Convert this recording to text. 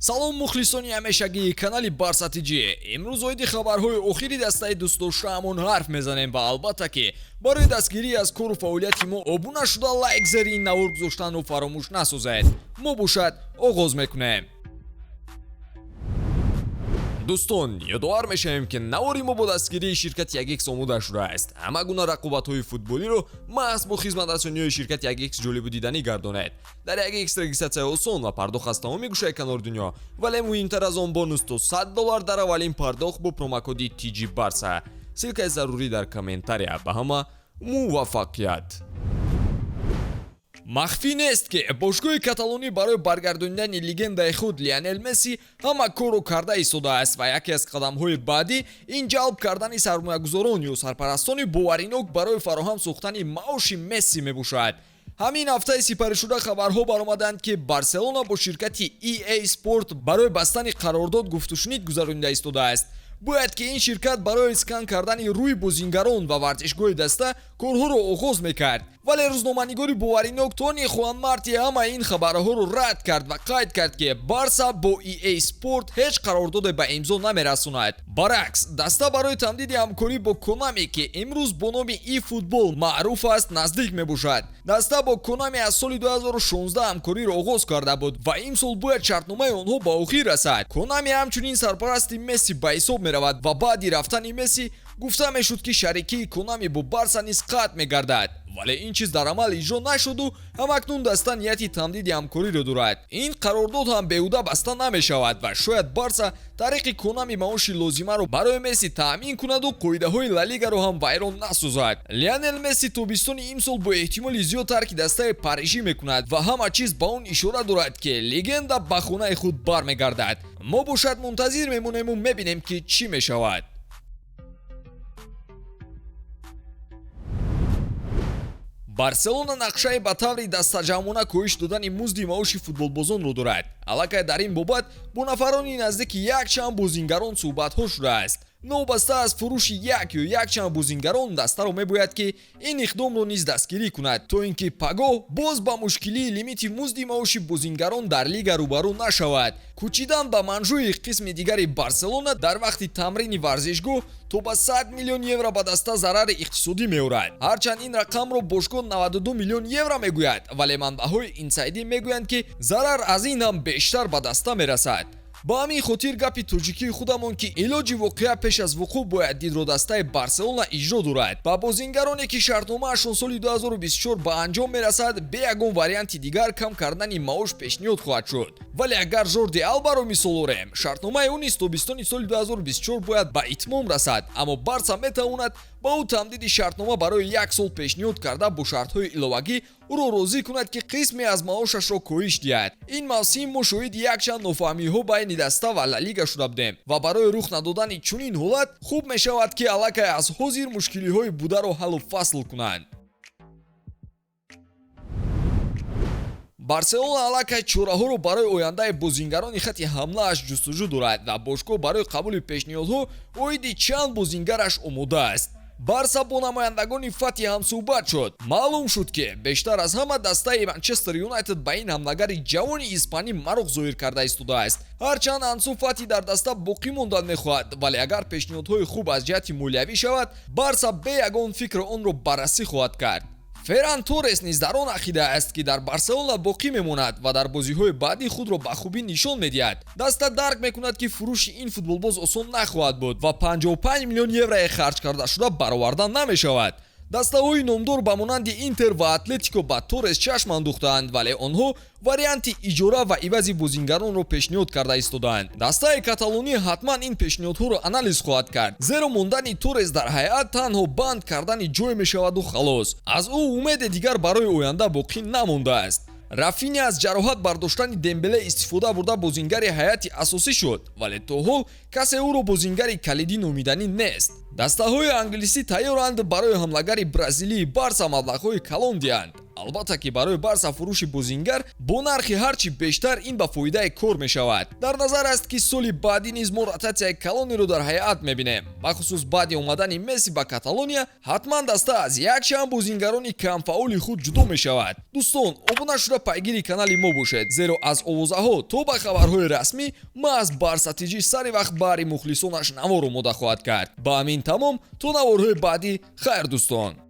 Салом, мухлисони ҳамешагии канали Барса ТЖ. Имрӯз оиди хабарҳои охири дастаи дӯстдоштаамон ҳарф мезанем ва албатта, ки барои дастгирӣ аз кору фаъолияти мо обуна шуда, лайк зери ин навор гузоштанро фаромӯш насозед. Мо бошад, оғоз мекунем. Дӯстон, ёдовар мешавем, ки навори мо бо дастгирии ширкати 1X омода шудааст. Ҳама гуна рақобатҳои футболиро маҳз бо хизматрасониҳои ширкати 1X ҷолибу диданӣ гардонед. Дар 1X регистратсия осон ва пардохт аз тамоми гӯшаи канори дунё, вале муҳимтар аз он, бонус то 100 доллар дар аввалин пардохт бо промокоди TG Барса. Ссылкаи зарурӣ дар комментария. Ба ҳама муваффақият! Махфӣ нест, ки бошгоҳи каталонӣ барои баргардонидани легендаи худ Лионел Месси ҳама корро карда истодааст ва яке аз қадамҳои баъдӣ ин ҷалб кардани сармоягузорон ё сарпарастони боваринок барои фароҳам сохтани маоши Месси мебошад. Ҳамин ҳафтаи сипаришуда хабарҳо баромаданд, ки Барселона бо ширкати EA Sport барои бастани қарордод гуфтушунид гузаронида истодааст. Бояд ки ин ширкат барои скан кардани рӯи бозингарон ва варзишгоҳи даста корҳоро оғоз мекард, вале рӯзноманигори боваринок Тони Хуан Марти ҳамаи ин хабарҳоро рад кард ва қайд кард, ки Барса бо EA Sport ҳеҷ қарордоде ба имзо намерасонад. Баръакс, даста барои тамдиди ҳамкорӣ бо Конами, ки имрӯз бо номи eFootball маъруф аст, наздик мебошад. Даста бо Конами аз соли 2016 ҳамкориро оғоз карда буд ва имсол бояд шартномаи онҳо ба охир расад. Конами ҳамчунин сарпарасти Месси ба ҳисоб меравад ва баъди рафтани Месси гуфта мешуд, ки шарикии Конами бо Барса низ қатъ мегардад, вале ин чиз дар амал иҷро нашуду ҳамакнун даста нияти тамдиди ҳамкориро дорад. Ин қарордод ҳам беҳуда баста намешавад ва шояд Барса тариқи Конами маоши лозимаро барои Месси таъмин кунаду қоидаҳои Ла Лигаро ҳам вайрон насозад. Лионел Месси тобистони имсол бо эҳтимоли зиёд тарки дастаи парижӣ мекунад ва ҳама чиз ба он ишора дорад, ки легенда ба хонаи худ бармегардад. Мо бошад, мунтазир мемонему мебинем, ки чӣ мешавад. Барселона нақшаи ба таври дастаҷамъона коҳиш додани музди маоши футболбозонро дорад. Аллакай дар ин бобат бо нафарони наздики якчанд бозингарон суҳбатҳо шудааст. Новобаста аз фурӯши як ё якчанд бозингарон, дастаро мебояд, ки ин иқдомро низ дастгирӣ кунад, то ин ки пагоҳ боз ба мушкилии лимити музди маоши бозингарон дар лига рӯбарӯ нашавад. Кӯчидан ба Монжуик, қисми дигари Барселона, дар вақти тамрини варзишгоҳ то ба 100 миллион евро ба даста зарари иқтисодӣ меорад. Ҳарчанд ин рақамро бошгоҳ 92 миллион евро мегӯяд, вале манбаъҳои инсайдӣ мегӯянд, ки зарар аз ин ҳам бештар ба даста мерасад. Ба ҳамин хотир гапи тоҷикии худамон, ки илоҷи воқеа пеш аз вуқӯъ бояд дидро, дастаи Барселона иҷро дорад. Ба бозингароне, ки шартномаашон соли 2024 ба анҷом мерасад, бе ягон варианти дигар кам кардани маош пешниҳод хоҳад шуд. Вале агар Жорди Албаро мисол орем, шартномаи ӯ низ тобистони соли 2024 бояд ба итмом расад, аммо Барса метавонад ба ӯ тамдиди шартнома барои як сол пешниҳод карда, бо шартҳои иловагӣ ӯро розӣ кунад, ки қисме аз маошашро коҳиш диҳад. Ин мавсим мо шоҳиди якчанд нофаҳмиҳо байни даста ва Ла Лига шуда будем ва барои рух надодани чунин ҳолат хуб мешавад, ки аллакай аз ҳозир мушкилиҳои бударо ҳаллу фасл кунанд. Барселона аллакай чораҳоро барои ояндаи бозингарони хати ҳамлааш ҷустуҷӯ дорад ва бошгоҳ барои қабули пешниҳодҳо оиди чанд бозингараш омода аст. Барса бо намояндагони Фати ҳамсӯҳбат шуд. Маълум шуд, ки бештар аз ҳама дастаи Манчестер Юнайтед ба ин ҳамлагари ҷавони испанӣ мароқ зоҳир карда истодааст. Ҳарчанд Ансу Фати дар даста боқӣ мондан мехоҳад, вале агар пешниҳодҳои хуб аз ҷиҳати молиявӣ шавад, Барса бе ягон фикр онро баррасӣ хоҳад кард. Ферран Торрес низ дар он ақида аст, ки дар Барселона боқӣ мемонад ва дар бозиҳои баъдӣ худро ба хубӣ нишон медиҳад. Даста дарк мекунад, ки фурӯши ин футболбоз осон нахоҳад буд ва 55 миллион еврои харҷ кардашуда бароварда намешавад. Дастаҳои номдор ба монанди Интер ва Атлетико ба Торрес чашм андохтаанд, вале онҳо варианти иҷора ва ивази бозингаронро пешниҳод карда истодаанд. Дастаи каталонӣ ҳатман ин пешниҳодҳоро анализ хоҳад кард, зеро мондани Торрес дар ҳайат танҳо банд кардани ҷой мешаваду халос. Аз ӯ умеде дигар барои оянда боқӣ намондааст. Рафиня аз ҷароҳат бардоштани Дембеле истифода бурда, бозингари ҳайати асосӣ шуд, вале то ҳол касе ӯро бозингари калидӣ номиданӣ нест. Дастаҳои англисӣ тайёранд барои ҳамлагари бразилии Барса маблағҳои калон диҳанд. Албатта, ки барои Барса фурӯши бозингар бо нархи ҳарчи бештар ин ба фоидаи кор мешавад. Дар назар аст, ки соли баъдӣ низ мо ротатсияи калонеро дар ҳайат мебинем. Бахусус баъди омадани Месси ба Каталония ҳатман даста аз якчанд бозингарони камфаъоли худ ҷудо мешавад. Дӯстон, обуна шуда пайгири канали мо бошед, зеро аз овозаҳо то ба хабарҳои расмӣ маҳз Барса ТЖ сари вақт баҳри мухлисонаш навор омода хоҳад кард. Ба ҳамин тамом, то наворҳои баъдӣ, хайр, дӯстон.